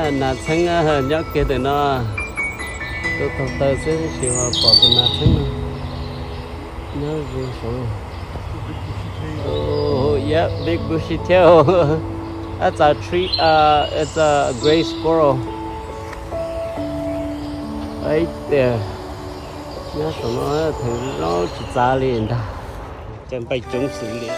Nas txheeb nyob kiag ntawm no, tus taug taw xwb tab sis ho pom tus nas txheeb no nyob ze saud. Oh, yep, big bushy tail. That's a tree, uh, it's a gray squirrel. Right there. Nyob saum no theem zoo tsis txav li ntag. Cov npaim coob xwb li.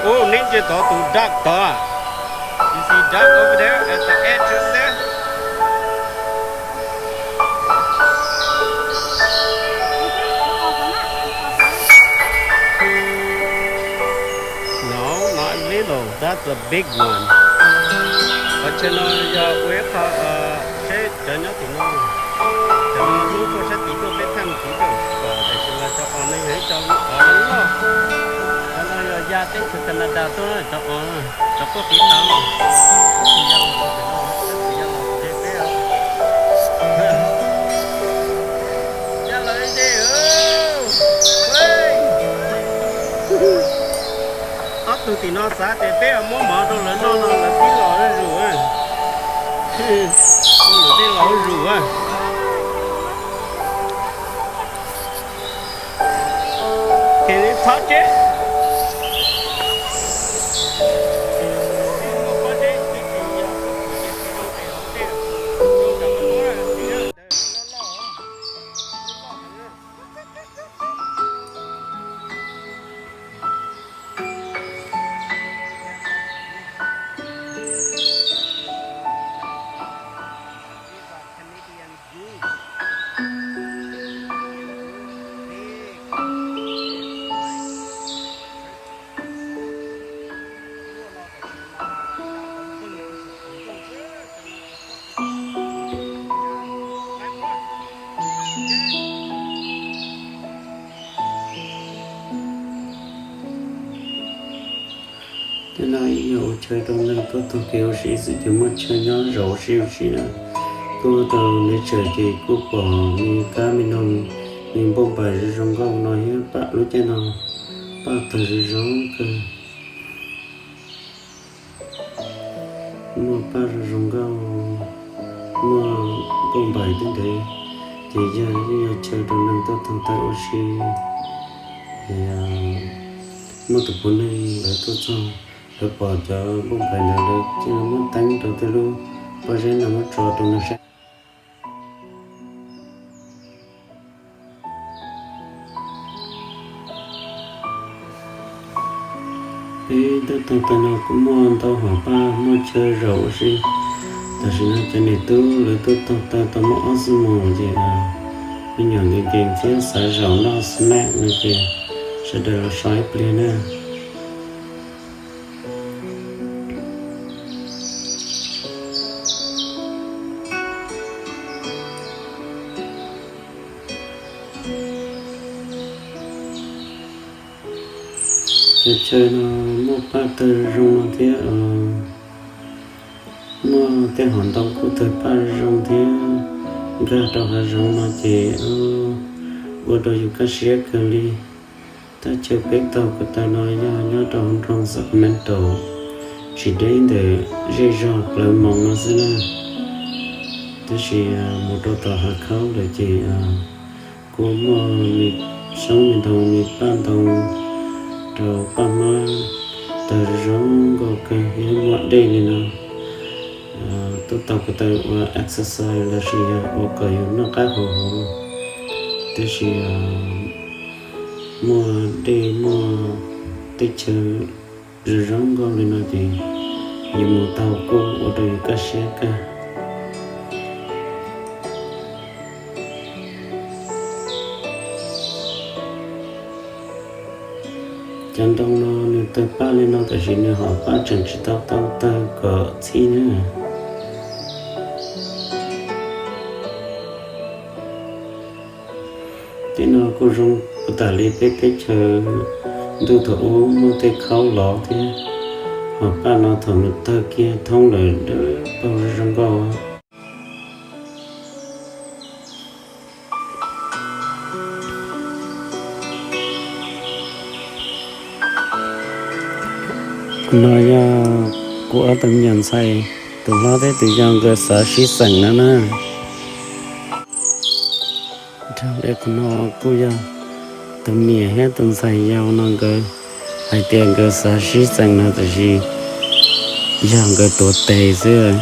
Ub, neb ntsia tod tus duck tod. You see duck over there at the edge over there? No, not little. That's a big one. Qhov chaw no yog ua ib qho, seb cov nyob tim no, cov no hnub tuaj sab tid tuaj peb thaj mus kuv coj kom, tiam sis mas cov os no yog ib co os loj. Cov no yog ya teb chaws Canada tuaj, cov os, cov quaj qiv tau. Ya lawm ntse. Ob tug tim no xav tias peb muab mov rau lawv noj no lawv twb los zuj zus, lawv twb los zuj zus. Ces li txhob tseb. Tej no ib yam ua chaw rau neeg tuaj taug kev ua si xwb, ces muaj chaw nyob zaum ua si ua si na. Tuaj tau neb tsev ces kuj pom me kab me noog, me npauj npaim zoo zoo nkauj no thiab paj lub caij no, paj tawg zoo zoo kawg. Muaj paj zoo zoo nkauj, muaj npauj npaim tej ntev, ces yog ib yam chaw rau neeg tuaj taug taw ua si. Muaj tus puav neeg lawv tuaj txog, lawv pom cov npauj npaim ntawd lawv thiaj muab teeb rau tej lub pob zeb no muab tso rau neeg saib. Peb tuaj taug taw no kuj muaj ntau hom paj muaj chaw zaum ua si. Tam sim no cov niam tub lawv tuaj taug taw tau muaj ob xuab moos ces me nyuam nkees nkees thiab xav zaum noj snack no ces sawv daws los so ib pliag na. Cov chaw no muaj paj tawg zoo no thiab, muaj tej hom ntoo kuj tawg paj zoo thiab, nkag rau hav zoov no ces ua rau yus kaj siab kawg li. Thaj chaw peb taug ko taw no yog nyob rau hauv nroog Sacramento, tsis deb ntawm zej zog plawv moos no xwb na. Tab sis mus rau tom hav khaub lawm ces kuj muaj me soob me ntoo me paj ntoo rau paj hmab tawg zoo nkauj kawg thiab muaj dej li no. Tuaj taug ko taw ua exercise los sis yog ua kom yus noj qab haus huv, tab sis muaj dej muaj teb chaws zoo zoo nkauj li no ces yus mus taug kuj ua rau yus kaj siab kawg. Cov ntoo no nws tawg paj li no tab sis nws hom paj tseem tsis tau tau tawg kom txhij na. Tej no kuj zoo puas tas li peb teb chaws ntuj thaum ub muaj tej khaub lov thiab, hom paj no thaum nws tawg kiag thoob lawm dawb paug zoo nkauj. No yog kuv ob tug me nyuam ntxhais, tus hlob thiab tus yau nkawd xav sib xeem no na. Raws li qhov no kuj yog tus niam thiab tus ntxhais yau no nkawd hais tias nkawd xav sib xeem no tab sis yog nkawd tuav tes xwb.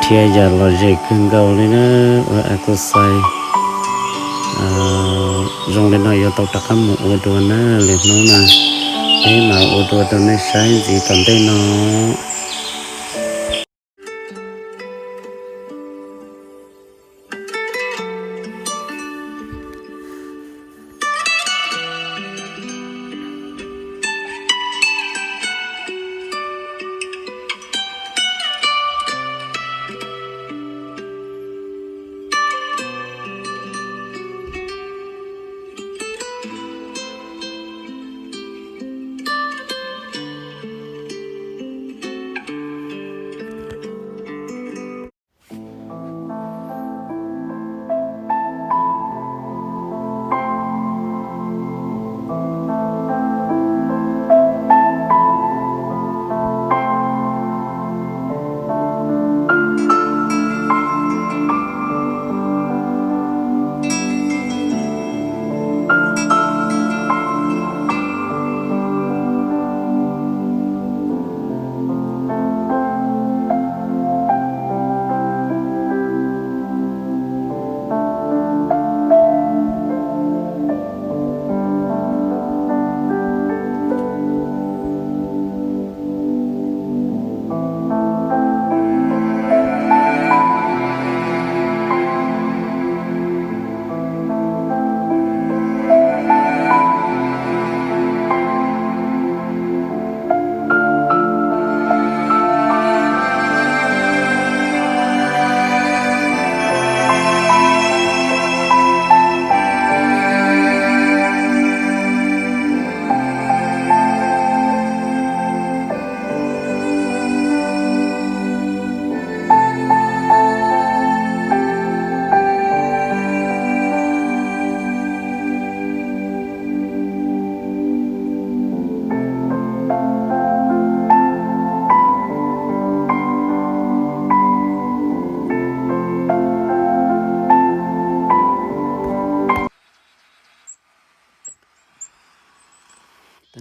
Dhia yam lom zem kawg nkaus li na, ua exercise zoo li no yuav tau rov qab mus ua dua na, lwm hnub no peb mam ua dua rau nej saib ntxiv tom ntej no.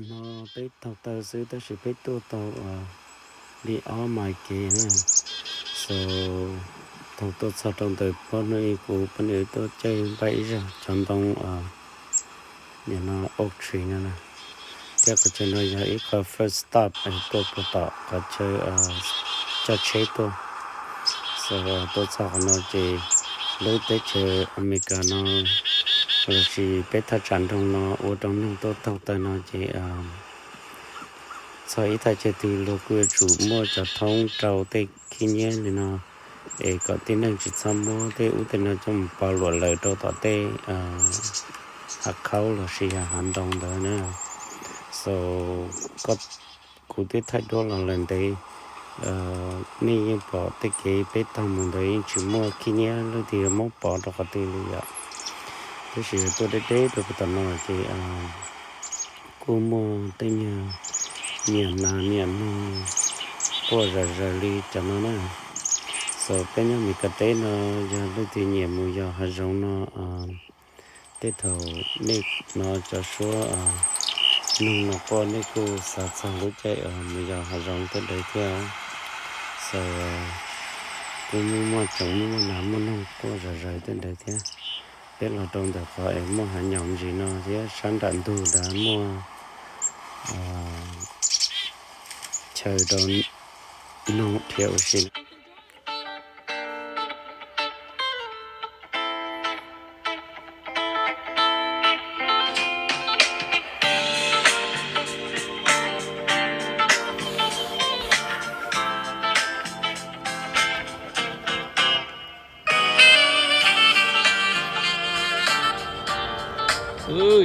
No peb taug taw xwb tab sis peb tuaj tau li ob mais kev na. So thaum tuaj txog rau ntawm pab hnub ib kuv poj niam tuaj caij npaj ib zaug cov ntoo nim no oak tree no na. Thiab qhov chaw no yog ib qho first stop es tuaj puag tom qhov chaw coj tsheb tuaj. So tuaj txog qhov no ces lub teb chaws Amelikas no lossis peb thaj tsam nroog no ua rau neeg tuaj taug taw no ces txog ib thaj chaw twg luag kuj yuav tsum muaj cov thoob rau tej khib nyiab li no es kom tib neeg tsis txhob muab tej ub tej no coj mus pov luam lawm rau tom tej hav khaub lossis hav ntoo ntawd na. So koj, kuv twb thaij duab los lawm ntev, nej yeej pom tej kev peb taug mus ntawd yeej tsis muaj khib nyiab leej twg yuav muab pov rau qhov twg li yom. Tab sis tuaj deb deb rau puag tom no ces kuj muaj tej nyuag niam nas niam noog quaj zom zaws li cov no na. So peb nyob Mes Kas teb no yog leej twg nyiam mus yos hav zoov no, tej thaum nej hnov cov suab noog no quaj nej kuj xav txog lub caij mus yos hav zoov tej ntawd thiab. So kuj muaj muaj tsoom muaj muaj nas muaj noog quaj zom zaws tej ntawd thiab. Peb los rau ntawm qhov es muaj hav nyoos ntsis no thiab sab nram ntug ntawd muaj chaw rau noog dhia ua si.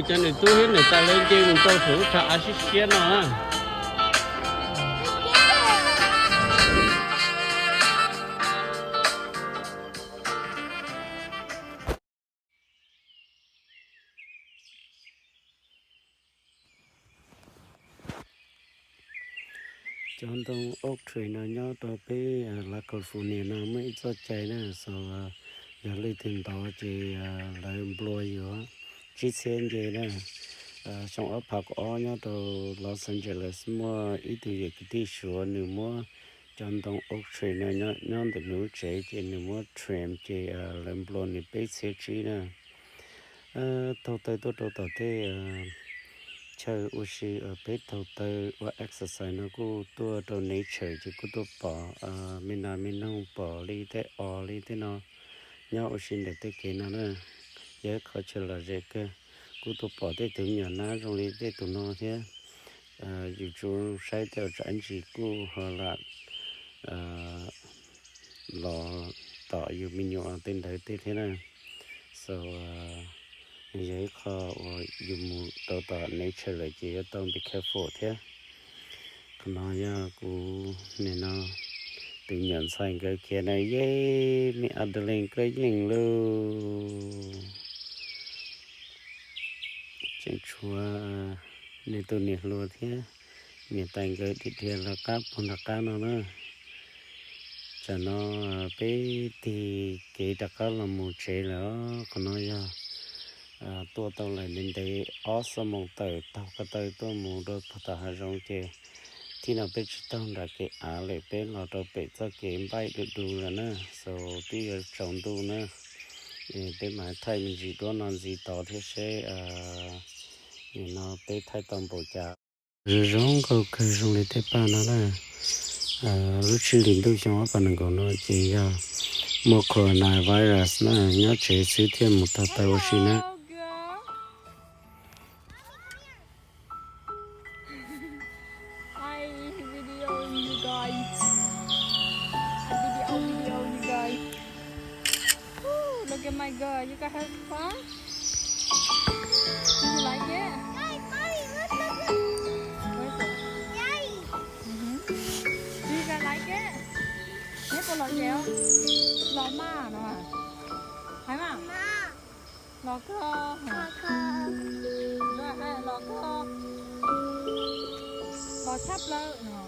Cov niam tub thiab niam tais lawv nce mus rau saum lub tshav av siab siab no na. Cov ntoo oak tree no nyob rau peb California no muaj ib txoj cai na, so yog leej twg ntov ces lawv nplua yuav tsib txhiab nce na. Xyoo ob phav kaum ob nyob rau Los Angeles muaj ib tug yawm kwv tij Suav nws muab cov ntoo oak tree no nyob ntawm nws lub tsev ces nws muab trim ces lawv nplua nws peb txhiab tsib na. Taug taw tuaj rau tom tej chaw ua si, peb taug taw ua exercise no kuj tuaj rau nature ces kuj tuaj pom me nas me noog, pom li tej os li tej no nyob ua si ntawm tej kev no na. Yog ib qhov chaw lom zem kawg, kuj tuaj pom tej tus me nyuam nab zoo li tej tus no thiab. Yus tsuas saib tej uas tsam ib ntsis kuj ho lam los tom yus me nyuam tej ntawd tej thiab na. So nws yog ib qho uas yus mus rau tom nature lawm ces yuav tau be careful thiab. Qhov no yog kuv nim no tus me nyuam ntxhais nkawd khiav na, yej me Adeline koj yeej lauj. Tseem tshuav nws tus niam hluas thiab niam tais nkawd dhia dhia lawv qab puag nram qab no na. Tsam no peb tig kev rov qab los mus tsev lawm os. Qhov no yog tuaj tau lawm ntev ntev ob xuab moos tawm taug ko taw tuaj mus rau puag tom hav zoov ces thib no peb tsis taug nram kev av lawm, peb los rau pem txoj kev npaij du du lawm na. So twb yuav tsaus ntuj na, peb mam thaij me ntsis duab no ntxiv tod thiab seb nim no peb thaij tau npaum cas. Zoo zoo nkauj kawg zoo li tej paj no na. Lub tsib hlis ntuj xyoo ob phav nees nkaum no ces yog muaj coronavirus na, nyob tsev xwb thiaj mus taug taw ua si na. I videoing you guys. I video video you guys. Ooh, look at my girl. You got her fun? Do you like it? Where's it? Mhm. Do you guys like it? Neb puas los tsev os? Los mas no. Hais mas. Los kawg. Los kawg. Los tshaj plaws no.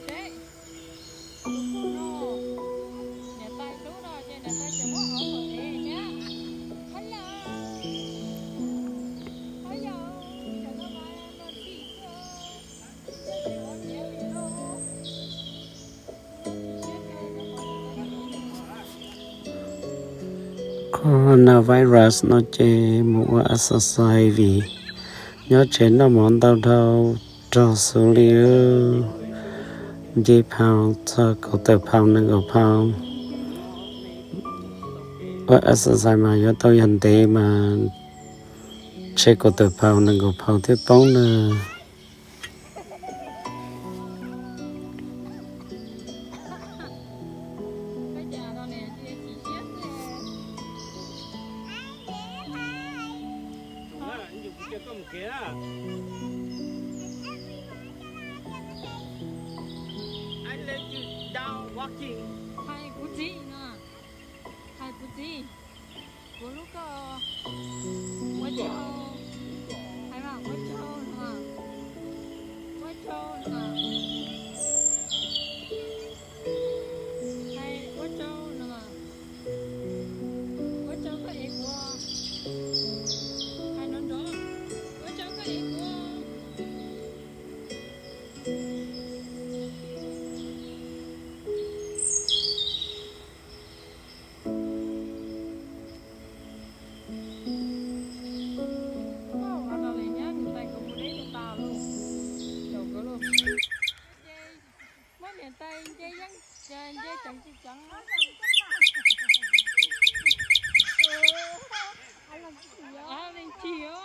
Seb. Tus pug no, niam tais hlub no ces niam tais tseem muab hauv kom ev thiab. Hello. Coronavirus no ces mus ua exercise vim nyob tsev noj mov ntau dhau rog xus li. Nce phau txog kaum tawm phau nees nkaum phau. Ua exercise mas yuav tau yog ntev mas tshe kaum tawm phau nees nkaum phau thiaj poob na. Hais kuv txiv no, hais kuv txiv, kuv hlub koj, ua tsaug, hais mas ua tsaug no, ua tsaug no, hais ua tsaug no, ua tsaug koj ev kuv, hais nrov nrov, ua tsaug koj ev kuv. Muab niam tais nce yeeb, nce ceev tsis ceev. Leej chim os.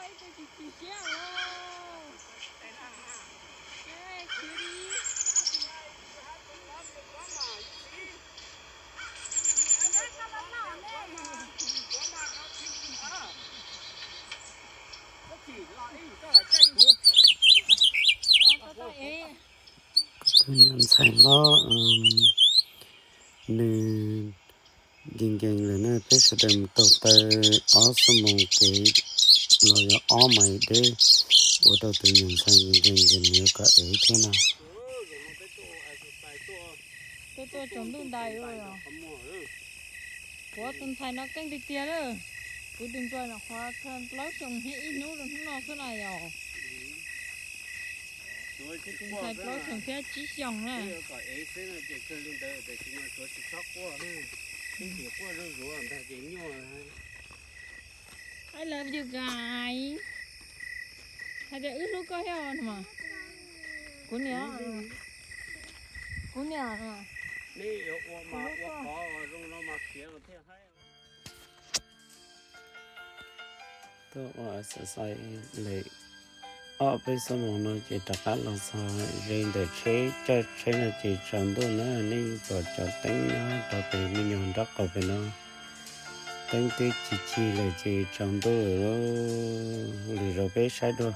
Ib tug chim chim siab os. Khiav li. Kuv tus nyuam ntxhais hlob, nws nkees nkees lawm na, peb sawv daws mus taug taw ob xuab moos kev los yog ob mais deb, ua rau tus nyuam ntxhais nkees nkees ces nws yuav kom ev thiab no. Tuaj tuaj tsaus ntuj ntais. Kuv tus ntxhais no keej tiag tiag lawm. Kuv tus ntxhais no qhuav plaub xyoos thiab ib hnub rau hnub no xwb na yom. Kuv tus ntxhais plaub xyoos thiab tsib xyoos na. I love you guys. Hais tias wb hlub koj thiab no mas. Kuv niam, kuv niam. Tuaj ua exercise lawm ob peb xuab moos no ces rov qab los txog ze ntawm tsheb, coj tsheb no ces tsaus ntuj na, nej pom cov teeb nyob rau pem me nyuam nraub qaum pem no, teeb twb cig cig lawm ces tsaus ntuj lawm. Lwm zaus peb saib dua.